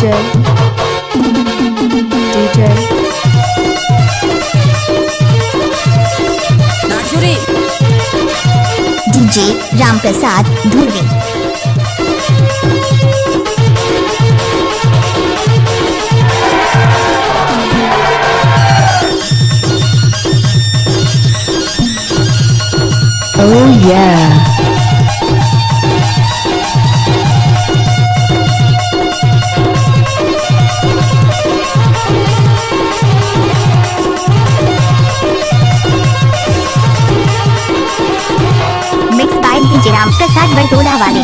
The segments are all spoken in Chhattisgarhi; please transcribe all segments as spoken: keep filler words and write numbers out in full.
DJ, DJ, नाचुरी। DJ Ramprasad Dhurve. Oh yeah. Mix by DJ Ramprasad बरतोला वाले।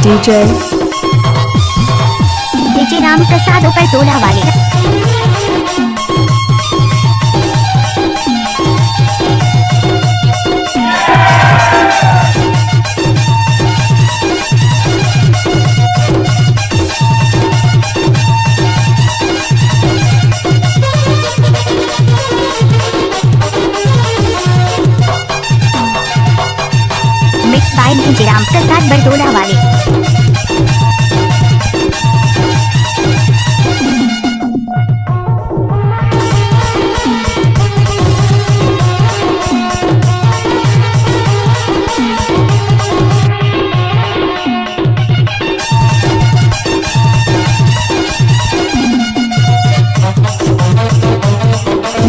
DJ, DJ रामप्रसाद बरतोला वाले। Mix by DJ रामप्रसाद बरतोला वाले।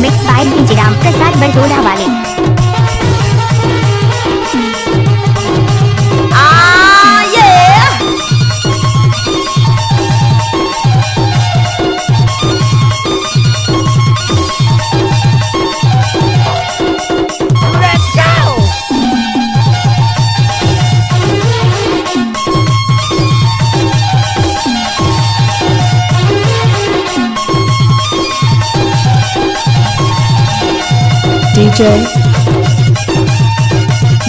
Mix by DJ रामप्रसाद बरतोला वाले। आ, ये। Let's go! DJ।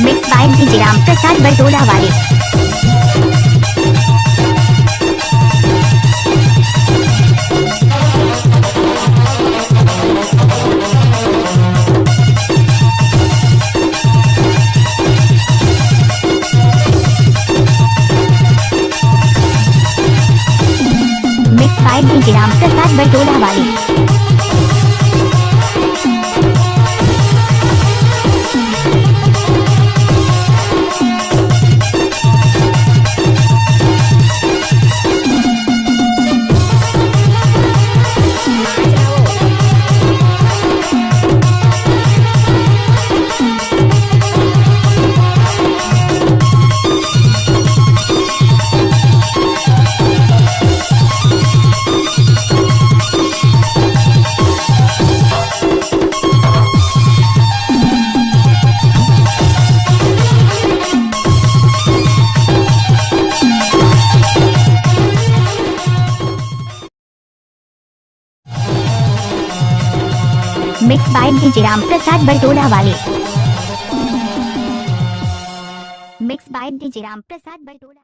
Mix by DJ Ramprasad बरतोला वाले। Mix by DJ रामप्रसाद बरतोला वाले। Mix by DJ रामप्रसाद बरतोला वाले। Mix by DJ Ramprasad बरतोला।